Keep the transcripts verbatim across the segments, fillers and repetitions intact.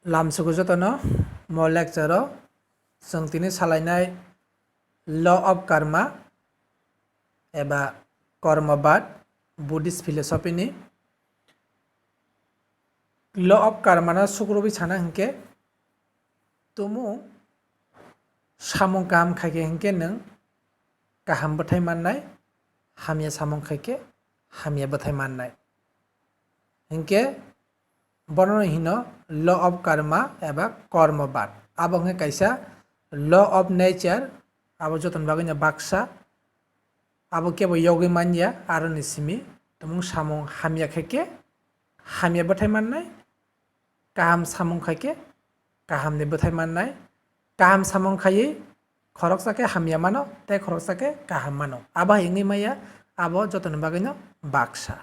Lamsugo jotono mo lecture o chwng tini salainai law of karma eba kormobad Buddhist philosophy ni. Law of karma no sukrubwi sana hinkhe tumung samung kaham khaikhe hinkhe nwng kaham bwthai mannai, hamya samung khaikhe hamya bwthai mannai. Hinkhe bono hino law of karma eba kormobad. Abo hinkhe kaisa law of nature, abo jotoni bagwino baksa, abo kebo yogwi manya, aroni simi tumung samung hamya khaikhe hamya bwthai mannai, kaham samung khaikhe kahamni bwthai mannai, kaham samung khaiwi khoroksa khe hamya mano tei khoroksa khe kaham mano. Abo hai wngwi maya, abo jotoni bagwino baksa.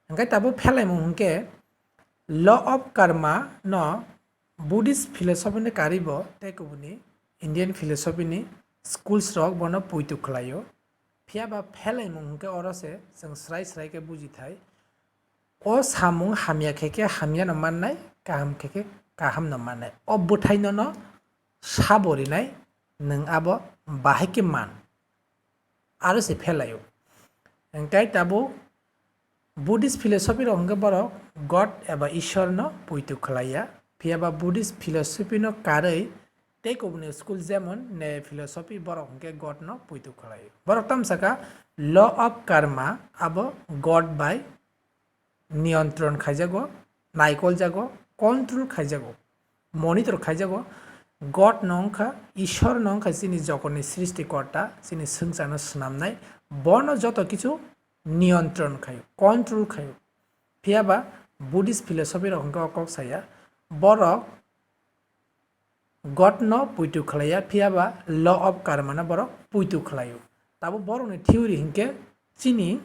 Hinkhe tabuk phelaimung hinkhe law of karma no Buddhist philosophy ni karwi bo tei kubuni Indian philosophy ni schools rok bono poito khlaio. Phiya ba phelaimung hinkhe oro se chwng srai srai khe bujithai. O samung hamya khe khe hamya no mannai, kaham khe khe kaham no mannai. O bwthai no no sabo rinai, nwng abo bahai khe man. Aro se phelaio. Hinkhe tabuk Buddhist philosophy rok hinkhe borok God eba Ishwar no poito khlaiya. Phiya ba Buddhist philosophy no karwi tei kubuni school jemon Neo philosophy borok hinkhe God no poito khlaio. Borok tamo saka law of karma abo God bai niyontron khaijago, naikoljago, control khaijago, monitor khaijago. God no wngkha, Ishwar no wngkha chini jogotni srishti korta, chini swngcharno swnamnai, bono joto kichu niyontron khaio, control khaio. Phiya ba Buddhist philosophy rok hwnkhe o kok saya, borok God no puitu khlaiya, phiya ba law of karma no borok puitu khlaio. Tabuk borokni theory hinkhe chini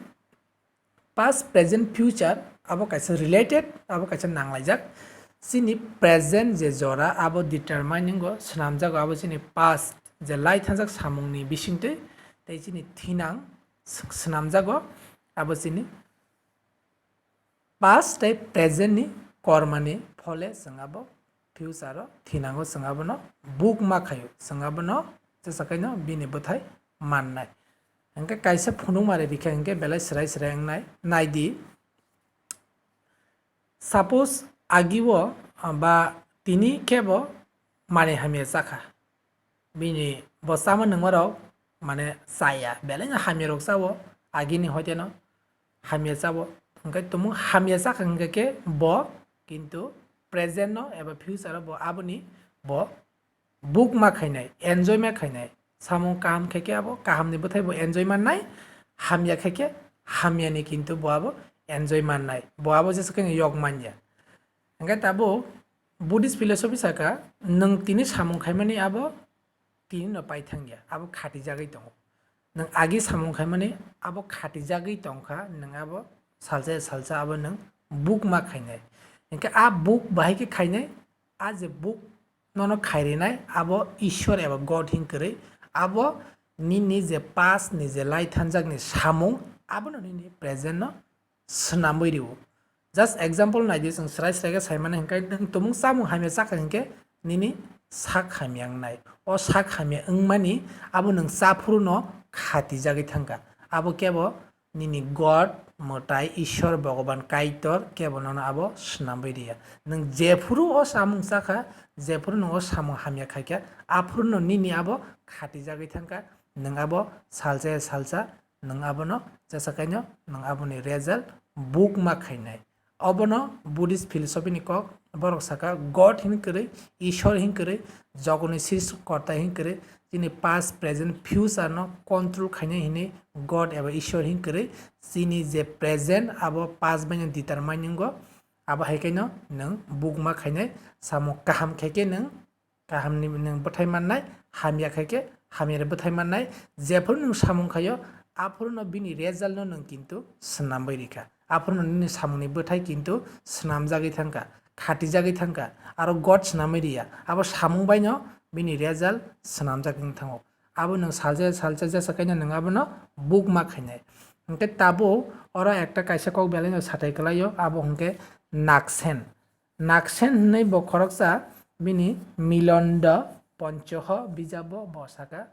past, present, future abo kaisa related, abo kaisa nanglaijak. Chini present je jora abo determining o swnamjago, abo chini past je lai thangjak samungni bisingtwi tei chini thinang s-, swnamjago, abo chini past tei present ni kormani phole chwng abo future o thinango, chwng abono book ma khaio, chwng abono jesa khaino bini bwthai mannai. Hinkhe kaisa phunukmari rikha hinkhe belai swrai swrai wngnai. Naidi, suppose agi o, ah, ba tini khe bo manwi hamya chakha. Bini bo chama nungmarok mane chaya, belai no hamya rok chao, agini hoite no hamya chao. Hinkhe tumung hamya chakha hinkhe khe bo, kintu present no eba future o bo aboni bo book ma khainai, enjoy ma khainai. Samung kaham khe khe abo kaham ni bwthai bo enjoy mannai, hamya khe khe hamya ni kintu bo abo enjoy mannai, bo abo jesa khe yok manya. Hinkhe tabuk Buddhist philosophy saka, nwng tini samung khaimani abo tini no pai thangya, abo khatijagwi tongo. Nwng agi samung khaimani abo khatijagwi tongkha, nwng abo salsa salsa abo nwng book ma khainai. Hinkhe a book bahai khe khainai, a je book nono khairinai abo Ishwar eba God hinkwrwi, abo nini je past ni je lai thanjakni samung abono nini present no swnamwi rwo. Just example naidi, chwng swrai swrai khe saimani hinkhe nwng tumung chamung hamya chakha hinkhe nini sak hamya wngnai. O sak hamya wngmani abo nwng chaphuru no khatijagwi thangkha. Abo kebo nini God, mwtai, Ishwar, Bhogoban, Kaitor kebo nono abo swnamwi riya. Nwng jephuru o samung chakha, jephuru nwng o samung hamya khaikha, aphuru no nini abo khatijagwi thangkha, nwng abo salsa ya salsa nwng abono jesa kaino nwng aboni result book ma khainai. Obono Buddhist philosophy ni kok, borok saka God hin kwrwi, Ishwar hin kwrwi, jogoni srishti korta hin kwrwi, chini past, present, future no control khainai hinwi God eba Ishwar hin kwrwi, chini je present abo past bai no determine wngo, abo hai kaino nwng book ma khainai, samung kaham khaikhe nwng kaham ni nwng bwthai mannai, hamya khaikhe hamya ni bwthai mannai. Jephuru nwng samung khaio, aphuru no bini result no nwng kintu swnamwi rikha, aphuru no nini samung ni bwthai kintu swnamjagwi thangkha, khatijagwi thangkha, aro God swnamwi riya, abo samung bai no bini result swnamjak wng thango. Abo nwng salsa salsa jesa kaino nwng abono book ma khainai. Hinkhe tabuk oro ekta kaisa kok belai no satai kwlaio, abo hinkhe naksen. Naksen hwnwi bo khoroksa bini Milondo Ponchoho bijabo bo saka,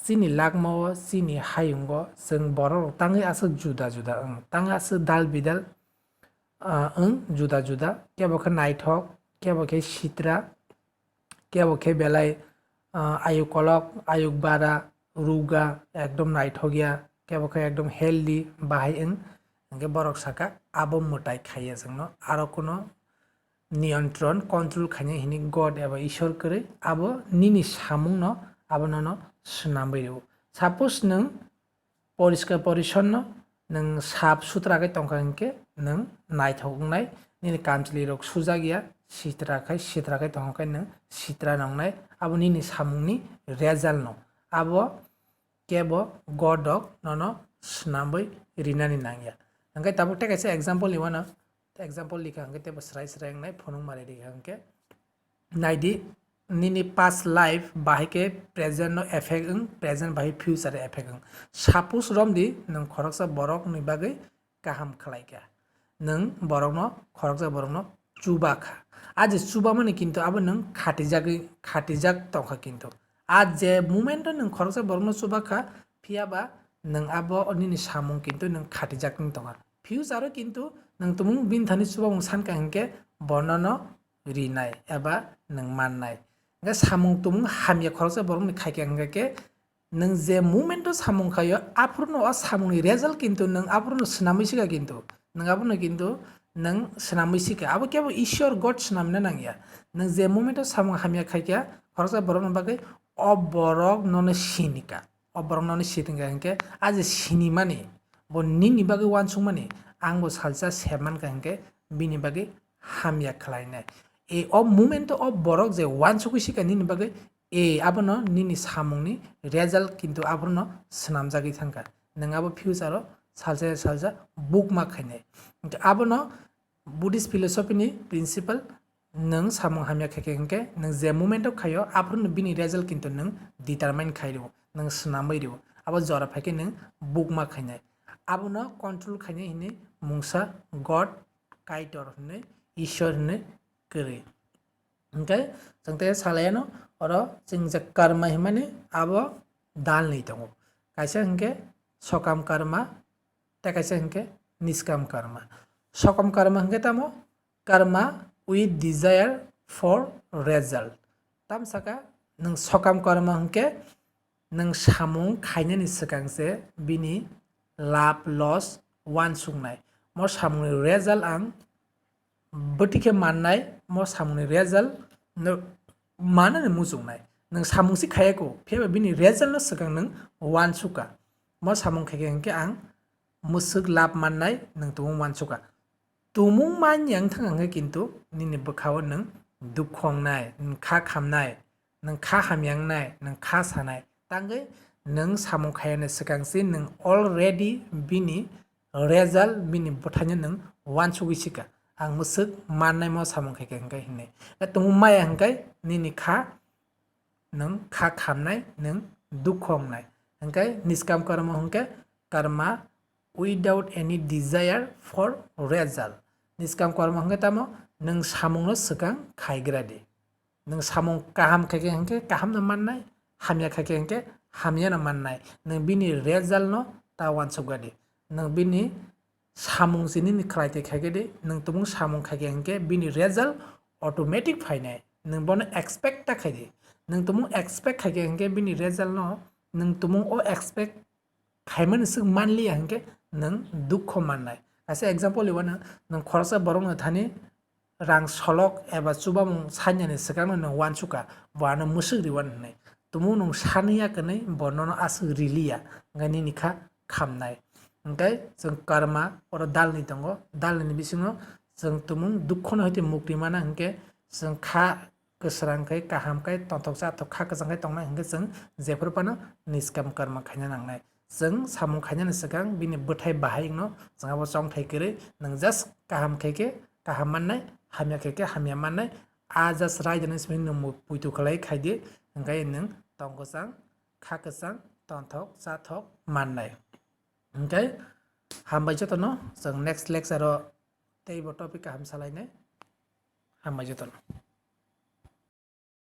"Chini lakmao, chini hayungo chwng borok tangwi aswk juda juda wng, tangwi aswk dal bidal, ah, wng juda juda, kebo khe naithok, kebo khe sitra, kebo khe belai, ah, ayuk kolok, ayuk bara, ruga, ekdom naithok ya, kebo khe ekdom healthy bahai wng." Hwnkhe borok saka, "Abo mwtai khaiya chwngno, aro kuno niyontron, control khainai hini God eba Ishwar kwrwi, abo nini samungno abo nono swnamwi rwo." Suppose nwng poriskar porisonno, nwng sap sutra khe tongkha hwnkhe nwng naithok wngnai, nini kamchwlwi rok sujak ya, sitra khai, sitra khai tongkha khe nwng sitra nongnai, abo nini samungni result no, abo kebo God rok nono swnamwi rinani nangya. Hwnkhe tabuk tei kaisa example ni wano, example likha hwnkhe teibo srai srai wngnai, phunukma ready kha hwnkhe. Naidi, nini past life bahai khe present no affect wng, present bahai future effect wng. Suppose romdi nwng khoroksa borok ni bagwi kaham khlai kha, nwng borokno, khoroksa borokno chuba kha. A je chuba mani kintu abo nwng khatijagwi, khatijak tongkha kintu. A je moment o nwng khoroksa borokno chuba kha, phiya ba nwng abo nini samung kintu nwng khatijak wng tongkha. Future o kintu nwng tumung bini thani chubamung sankha hinkhe bono no rinai eba nwng mannai. Hwnkhe samung tumung hamya khoroksa borokni khaikha hwnkhe khe nwng je moment o samung khaio, aphuru no o samungni result kintu nwng aphuru no swnamwi sikha kintu. Nwng abono kintu nwng swnamwi sikha. Abo kebo Ishwar God swnamna nangya. Nwng je moment o samung hamya khaikha, khoroksa borokni bagwi o borok nono sinikha. O borok nono sinikha hwnkhe, a je sinimani, bo nini bagwi uansukmani, ang bo salsa se mankha hwnkhe, bini bagwi hamya khlainai. E, o moment o borok je uansukwi sikha nini bagwi, e, abono nini samungni result kintu abono swnamjagwi thangkha. Nwng abo future o salsa salsa bukma khainai. Abono Buddhist philosophy ni principle, nwng samung hamya khaikha hwnkhe, nwng je moment o khaio, aphuru bini result kintu nwng determine khai rwo, nwng swnamwi rwo. Abo jora phaikhe nwng bukma khainai. Abono control khainai hinwi mungsa God, Kaitor hinwi, Ishwar hinwi kwrwi. Hwnkhe chwng tei salaiano oro chwng je karma himani abo dalni tongo. Kaisa hwnkhe sokam karma, tei kaisa hwnkhe niskam karma. Sokam karma hwnkhe tamo? Karma with desire for result. Tamsaka nwng sokam karma hwnkhe nwng samung khainani swkang se bini lab loss uansuknai. Mo samungni result ang bwtwi khe mannai, mo samungni result no manani muchungnai. Nwng samung se khayako, phiya ba bini result no swkang nwng uansukha. Mo samung khaikhe hwnkhe ang mwswk lab mannai, nwng tumung uansukha. Tumung manya wngthang hwnkhe kintu nini bwkhao nwng dukhu wngnai, nwng kha khamnai, nwng kha hamya wngnai, nwng kha sanai. Tangwi nwng samung khaiyani swkang se nwng already bini result, bini bwthaino nwng uansugwi sikha, ang mwswk mannai mo samung khaikhe hwnkhe hinwi. Tumung maya hwnkhe nini kha nwng kha khamnai, nwng dukhu wngnai. Hwnkhe niskam karma hwnkhe karma without any desire for result. Niskam karma hwnkhe tamo? Nwng samungno swkang khaigra di. Nwng samung kaham khaikhe hwnkhe kahamno mannai, hamya khaikhe hwnkhe hamyano mannai. Nwng bini result no ta uansukgra di. Nwng bini samung se nini khlai twi khaikhe di, nwng tumung samung khaikhe hwnkhe bini result automatic phainai. Nwng bono expect ta khai di. Nwng tumung expect khaikhe hwnkhe bini result no nwng tumung o expect khaimani swk manliya hwnkhe nwng dukhu mannai. Kaisa example iwano nwng khoroksa borokno thani rang solok eba chubamung sanjani swkangno nwng uansukha, bo ano mwswk riwan hwnwi. Tumung nwng saniya kwnwi bo nono aswk riliya, hwnkhe nini kha khamnai. Hwnkhe chwng karma oro dalni tongo, dalni bisingo chwng tumung dukhuno hwtwi mukti mana hwnkhe chwng kha kwsrang khe, kaham khe, tongthok chathok kha kwchang khe tongnai hwnkhe chwng jephru phano niskam karma khaina nangnai. Chwng samung khainani swkang bini bwthai bahai wngno chwng abo chongthai kwrwi nwng just kaham khe khe kaham mannai, hamya khe khe hamya mannai, a just raida ni simi nwng bo puitu khlai khai di, hwnkhe nwng tong kwchang, kha kwchang, tongthok, chathok mannai. Hwnkhe hambai jotono, chwng next lecture o teibo topic kaham salainai. Hambai jotono.